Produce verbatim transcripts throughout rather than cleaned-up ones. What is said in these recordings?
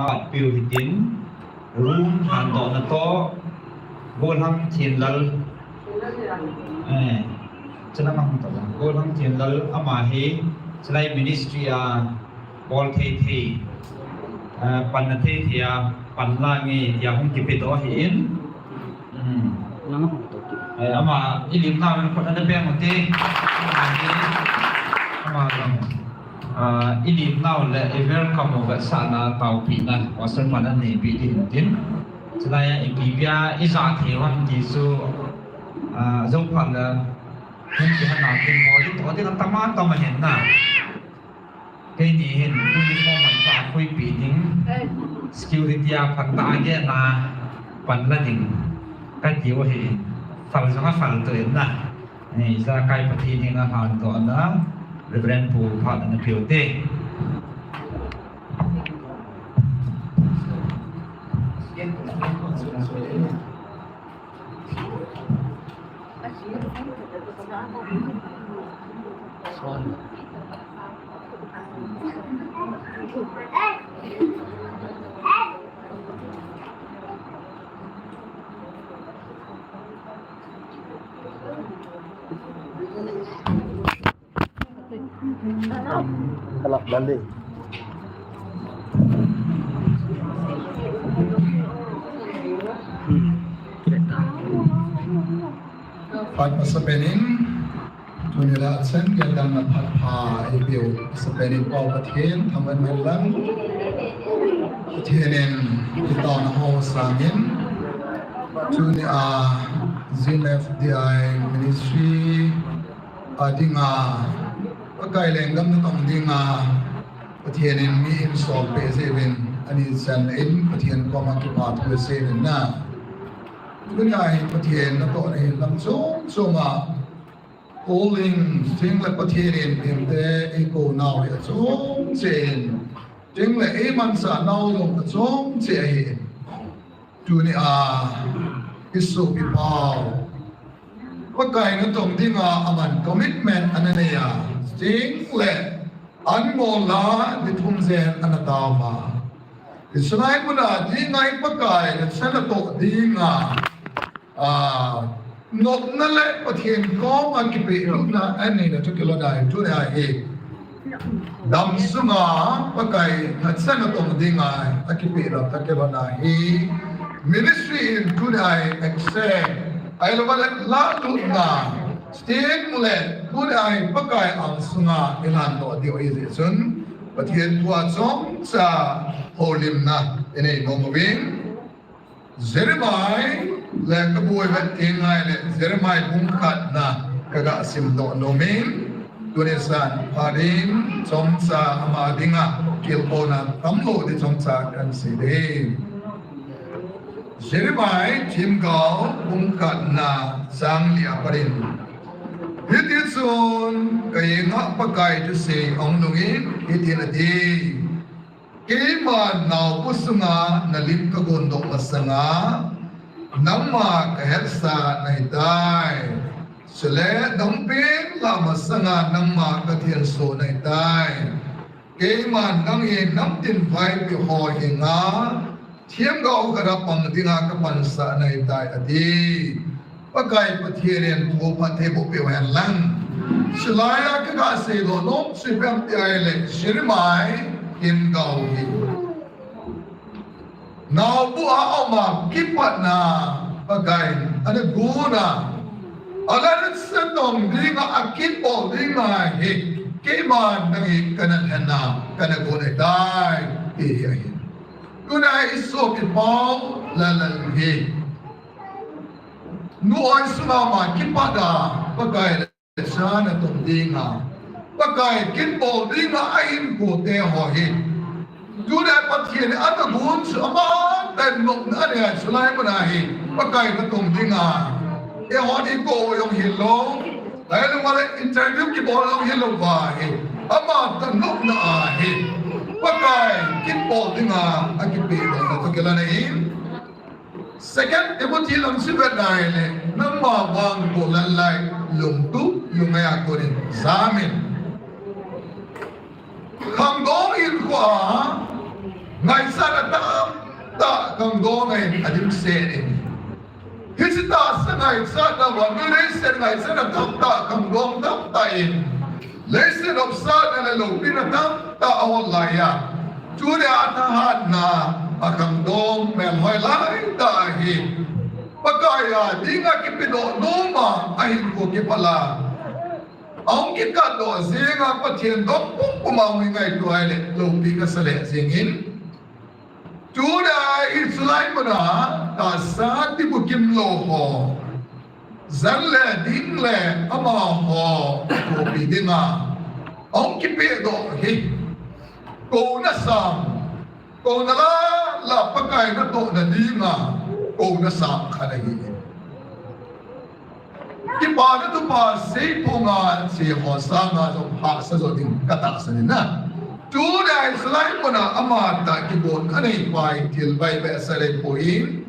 Piu hitin, room handohna toh, Golhang Thienlal, eh, chala mang toh, Golhang Thienlal ama hi, chalai ministry a, bol thei thei, eh, panna thei thei a, panla nge tia hung kipe toh ahin, Hmm. Nang hung to ki. Eh, ama, i lim nau in khut ana beng u te. Ama hi, ama jong, ah, i lim nau le i welcome u vetsahna taopina, pastor pan anei pi ding tin. Chulai a ipi pi a i ja thei u ham ti chu, ah, jo phat le, hung kihana tin mo ding to ding tam a tam a hin na. Keini hin uniform an ka khuipi ding, security a phat tah a gel a panla ding kati u ahi, phal jong aphal to in na. Ni ijakai Pathen henga handohna Reverend Pu phat ana pe u te. Kalap balik. Phat masapen in, tuni lah a chan gei dan a phat pha eipeu masapen in Pau Pathen thangvah in lang. Pathen in i taona ho sangin, tuni a G M F D I Ministry a dinga, Pakai lenggam natong dinga, Pathen in mi eisol peh jeh uvin, ani chan in Pathen koma kipa thu sei uvin na. Tuni a hi Pathen natohna hi lam chom chom a, calling, chuteng le Pathen in eimite eikou nau hi achom cheh in, chuteng le eimansah nau jong achom cheh ahi. Tuni a, i sopi Pau, Pakai natong dinga aman commitment ana nei a, chuteng le an ngol a ni thum jen ana tao a. Hiche lai mun a dinga i Pakai nachan natoh dinga, a, nopna le Pathen koma kipehlutna aneina thu kilhon a hi, tuni a hi. Damsunga Pakai nachan natong dinga akipehlutna kilhon a hi. Ministry in tuni a hi accept, ahilou le lahlutna, chuteng le tuni a hi Pakai angsunga i lhandoh diu ahi jeh chun, Pathen thu a chomcha houlimna i nei nom uvin. Jeremiah le ka boi vet teng ngai le Jeremiah bung khatna ka ga simdoh nom in, tuni san phat in chomcha ama dinga kilkhouna tamlou ding chomcha kan sei ding. Jeremiah themgao bung khatna chang li a pat in, hiti chun ka henga Pakai thusei ahung lhung in hitin ati. Keiman naobu sunga nalim ka gondoh masanga, nangma ka hetsah nahitai. Chule dongpen lah masanga nangma ka thenso nahitai. Keiman nang hi namtin vaipi ho henga, themgao khat a pang dinga ka pansah nahitai, ati. Pakai Pathen in thu phatthei boh peh hen lang. Chulai a ka ga seidoh nom chu ipi ham ti ahile, Jeremiah themgao hi naobu a um a kipatna Pakai in ana gon a, alah a nachan natong dinga, akitbol dinga hi keiman nang hi kana lhen a, kana gon ahitai, ti hi ahi. Tuna i sopi Pau Lalal hi nu oi sunga ama kipat a, Pakai le nachan natong dinga, Pakai kitbol dinga ahin kou te ho hi, tuna Pathen in ana gon chu ama tah in nopna anei a, chulai mun a hi Pakai natong dinga eihon i kou jong hilou, ahilou le interview kibol jong hilou va hi, ama tah nopna a hi Pakai kitbol dinga akipehlutna toh kilhon ahi. Second Timothy lang sim vet nai le, nangma vang koi lal lai, lungtup lungngai a kon in jam in. Khangdong hinkho a Ngaisang atam tah khangdong in adimset in. Hiche tahsa ngaisang a vang, leiset ngaisang atam tah khangdong tamtah in. Leiset nopsahna le loupina tamtah ahol laiya. Tuni a thahatna a khangdong melhoi laitah hi. Pakai a dinga kipedoh noma ahin ko kipala. Ahung kikatdoh jeng a Pathen dong pumpum a hung ngaito ahile, loupi kasa lheh jeng in. Tuni a hi chulai muna, tahsa tibukim lou ho. Jan le ding le amaho, kopi dinga. Ahung kipedoh hi. Kouna sang. Kouna la, la Pakai natohna dinga, kouna sang khat ahi. Kipana thupha seiphonga, seiho sanga jong hahsa jo ding katahsan in na. Tuni a Israel muna amatah kibon anei pai thil bai behseh lei poi.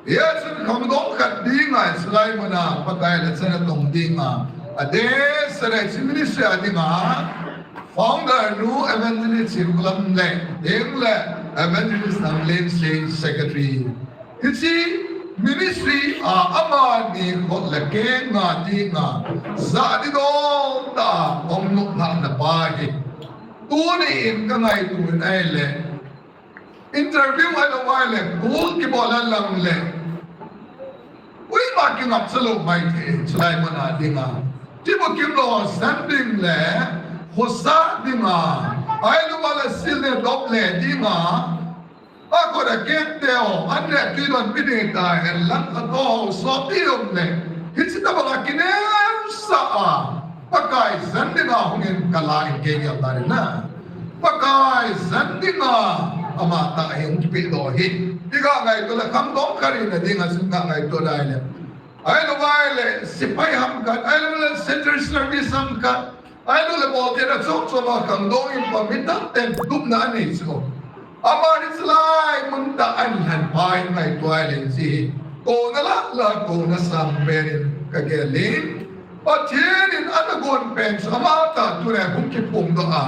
Hijeh chun khangdong khat dinga Israel muna Pakai le chana tong dinga. Adeh seh lei hiche ministry a dinga. Founder nu Evangelist Chimkulam le, ding le Evangelist Namlen Singh secretary. Hiche ministry a amani khut le keng a dinga. Jahdi dol tah a hung nop lhahna pa hi. Tuni in kangaito in ahile. Interview ahilou ahile, call kibol a lang le. Koima kingapcha lou maithei, chulai muna dinga. Tibukim lou sang ding le, khosa dinga. Ahilou ahile sil le dop le dinga. Akhut a keng teu, an le tui donpi ding tahen lang ato, sopi um le. Hiche tabang a kinem sah a. Pakai jan dinga hungin kala in kei gel tadin na. Pakai jan dinga amatah hi hung kipedoh hi. Iga ngaito le khangdong khat hina dinga jong iga ngaito dai le. Ahilou ahile, sepai ham khat, ahilou le central service ham khat, ahilou le bol tena chom chom a khangdong in pa mi tamtah in tupna anei chu. Amani chulai mun tah a ahin lhen pa hi ngaito ahile hiche hi. Kouna la la kouna sang pen in kagel in. Pathen in ana gon pen chu amatah tuni a hung kiphongdoh a.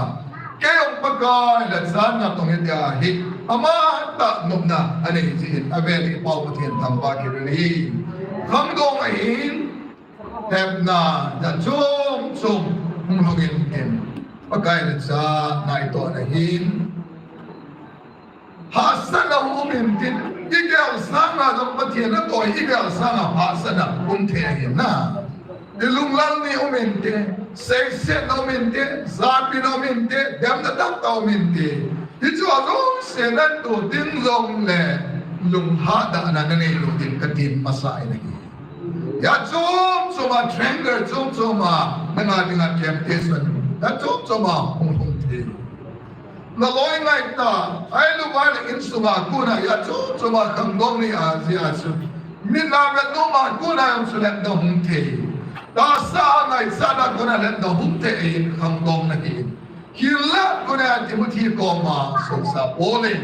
Kei jong Pakai le chana tong in tia hi. Amatah nopna anei jeh in avel in Pathen thangvah kit in ahi. Khangdong ahin. Thepna, ja chom chom, hung lhung in tin. Pakai le chana itohna hin. Hahsatna hung um in tin. Igel sanga jong Pathen natoh, igel sanga hahsatna um thei ahin na. Ilunglal ni um in tin. Seisetna um in tin. Japina um in tin. Demna tamtah um in tin. Hichu ajouse nantoh ding jongle. Lunghahdahna nanei lou ding katin masa in ahi. Hia chom chom a, triangle chom chom a, nanga dinga temptation, hia chom chom a hung hung thei. Naloi ngai ta, ahilou le insunga kona, hia chom chom a khangdong nei a jeh a chu. Min a vet nom a kona jong chu lemna hung thei. Tahsa a ngaisahna kona lemna hung thei ahin khangdong ahi. Hinla kona Timothy koma solchah Paul in.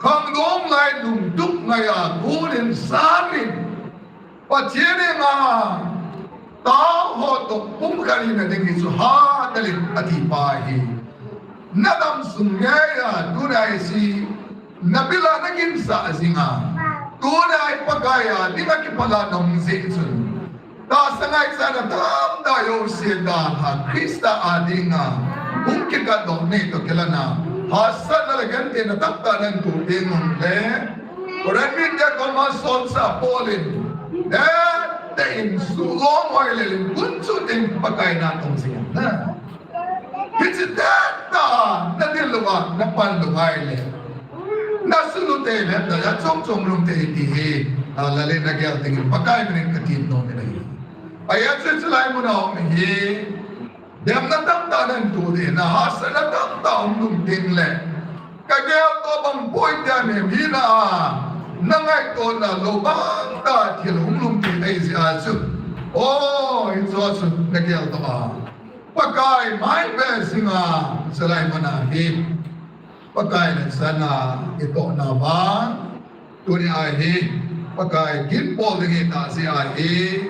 Khangdong lai lungtup ngai a, konin samin. Pathen henga, taho toh pumkhat hina ding hi chu hatah in ati pa hi. Nadam sung ngeiya, tuni a hi si, nabil a naginsah jinga. Tuni a hi Pakai a, dinga kiphala nahung jeh chun. Tahsa ngaisahna tamtah jouse dalha Christa a dinga hung kikatdoh nei toh kilhona. Hahsatna le gentheina tamtah nantoh ding jongle. Korin mite koma solchah Paul in. Tete in sulom hoi lel in gunchu ding Pakai na tong jing na. Hiche tah tah, nadil louva, napan lou ahile. Nasun u tei le, na chom chom lum tei ti hi. Nalale nagel dingin, Pakai minin katin nom in ahi. Ahia chu chulai muna um hi. Demna tamtah nantoh ding, nahahsatna tamtah hung lhung ding le. Kagel toh bang poi tia mi, mi na a. Nangaito nalou bang tah thil hung lhung ding ahi jeh a chu. O, hichu chu nagel toh a. Pakai mai be jinga, chulai muna hi. Pakai le chana itohna vang. Tuni a hi. Pakai ginbol ding hita jeh a hi.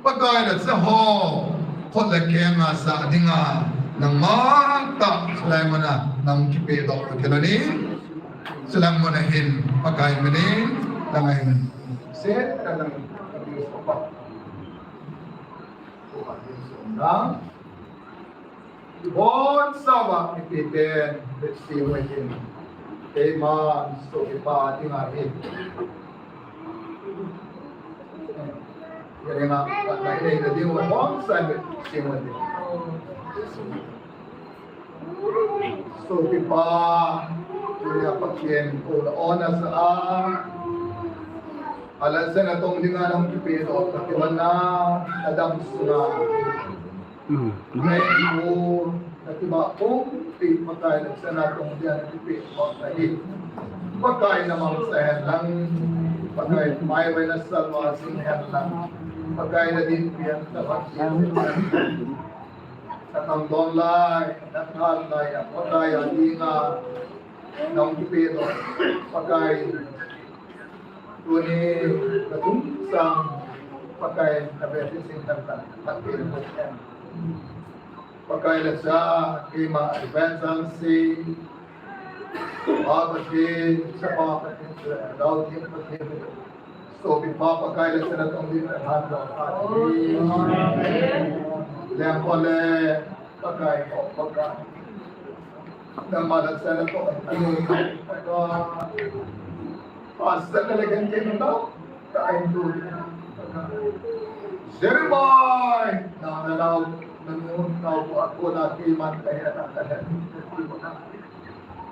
Pakai le cha ho. Khut le keng a sa dinga. Nangma tah chulai muna. Nang kipedoh kilhon in. Chulang mun ahin Pakai minin, lang ahin. Se, lang ahin. Lang. Bon saba ipi pen, bit si mo hin. Keiman, so ipa ting ahin. Yari nga, na, na, na, na, di mo, bon saba, si mo hin. So ipa, yari nga Pathen, ko na ona sa, ala sa na tong di nga nang kipe do, katiwan na, adam sa. Nei u, na kibah pumpi Pakai na sana tong dia na kipe pumpi. Pakai na mangsa hen lang, Pakai mai wai na salwa sing hen lang, Pakai na din pian na pagsian hen lang. Na tang don lai, na than lai, a Pakai a di nga, nang kipe do, Pakai. Tuni, na tum sang, Pakai, na be sing hen lang, Pakai na mo hen. Pakai la sa, keima advance ang si, Pa Pathen, Chapa Pathen, Lhagao Theng Pathen. So, Pi Pa Pakai la sa na tong din na han lo Pathen. Leng ko le, Pakai, ko Pakai. Nangma la sa na tong, ano, Pakai. Pastor na lagyan kayo ng tao. Jeremiah, na, na, na, na, na, ako na, timan, kaya na, kaya na.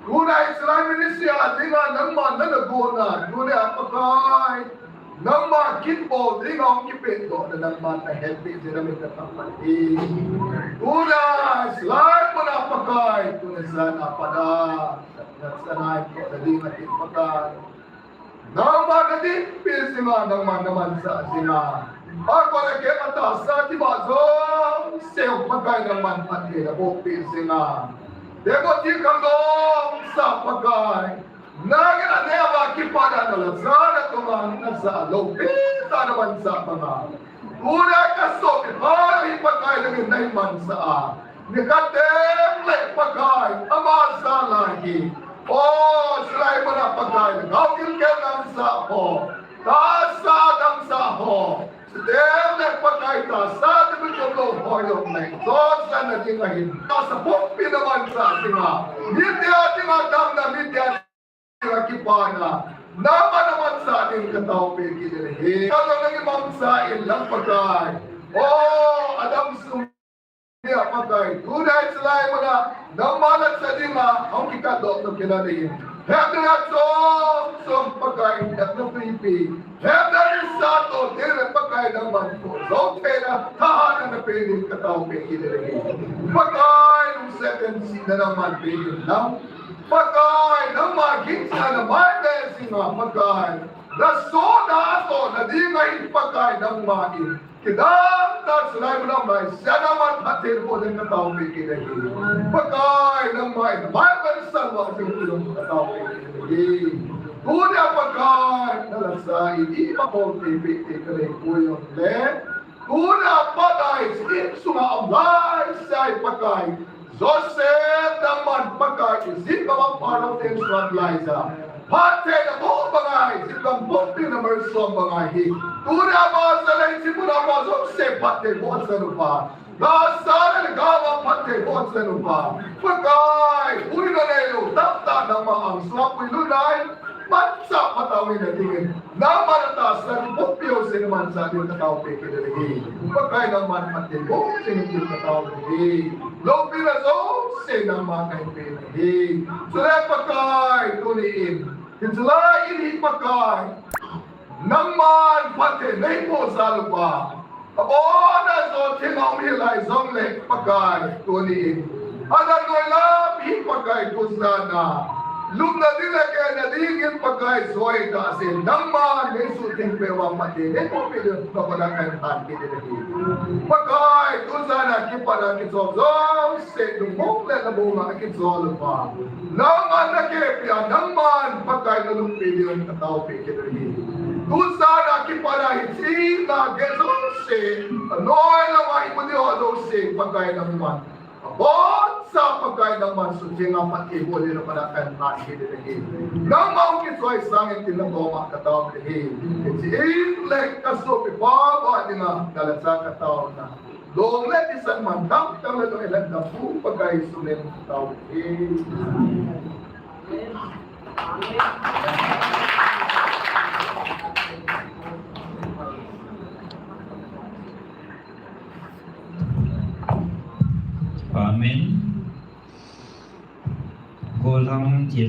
Tuna Israel ministry, a dinga, nangma, na, na, go na, tuna, a Pakai, nangma, kinbo, dinga, ang kipit, do, na, nangma, na, happy, dinamit, na, Pakai. Tuna Israel, mana, Pakai, tuna, sana, pada, na, sana, ko, na, dinga, Pakai. Nangma na dinpi singa, nangma na mansa singa. Ako na ke mata sa ti ba zo, se Pakai nangma pati na bopi singa. Debo ti kang dong sa Pakai. Nagi na ne ba ki pada na la sa na tuma na sa lo pi sa na mansa pa nga. Tuna ka so, Pakai, Pakai, na min nai mansa a. Ni ka teng le Pakai, ama sa la hi. O, Israel mana Pakai, ngau kin ke nang sa ho. Ta sa nang sa ho. Teng le Pakai, ta sa ti bi jom lo ho yo mai. To sa na ding ahin. Ta sa pok pi na mansa singa. Ni dia ti ma dam na ni dia Kipana, nangma na mansa ding ka taopi kit in ahi. Kalo nang i mansa in lang Pakai. O, Adam sung dia Pakai. Tuna i salai mana, nangma na sa ding a, hong kikatdoh to kila ding. Hep na so, so Pakai, hep na pipi. Hep na sa to, ding le Pakai nangma ko. So, pena, tahan na peni ka taopi kit in ahi. Pakai, nung second si na nangma peni lang. Pakai, nangma ginchana mai be singa Pakai. Na so na so na ding ahi Pakai nangma in. Kidang ta sunai muna mai, sana man patin ko din ka taopi kit in ahi. Pakai, nangma in, mai be salwa sin ko din ka taopi kit in ahi. Tuna Pakai, na la sa i di ma ko ti pi ti ka le ko yong le. Tuna Pakai, sin sunga am lai sai Pakai. Joseph nangman Pakai, Egypt gam a Pharaoh ten suan lai ja. Phattheina bou bang ahi, Egypt gam pumpina malsom bang ahi. Tuna ama sa lei Egypt muna ama Joseph phatthei bohsan uva. Gaza le Gaza phatthei bohsan uva. Pakai, uina neilou, tapta nangma ang suak ui lu nai. Mansa phatau in a dingin. Nangma na tahsa ding bou piu sin mansa ding ka taopi kit in ahi. Pakai nangma na ding bou sin ding ka taopi. Loupina jouse nangma na pe in ahi. Chule Pakai tuni in. Hiche lai in hi Pakai. Nangma phatthei nei boh jal uva. Abona jo thina um hi lai jong le Pakai tuni in. Ana noi lam hi Pakai tu jana. Lupna ding le kehna ding in Pakai joi ta sin. Nangma nei suhtheng peh uva phatthei nei boh peh ding ka kona kan tan peh ding ahi. Pakai tu jana kipana kichol jouse lungmong le nabonga kichol uva. Nangma na kehpia, nangma Pakai na lungpi ding ka taopi kit in ahi. Tu jana kipana hiche na gei jouse, anoi lama imu ding ho jouse, Pakai nangman. Aboncha Pakai nangman suhtheng'a phatthei boh le nangman a kahin lhan kit ding ahi. Nangma hung kichoi sangin tin nangma koma katao ding ahi. Hiche in le kasopipa dinga kalacha kataona. Long le thisan mantam tam le long le dam pu Pakai Jesu min in katao ding ahi. Amen. Gollhang thil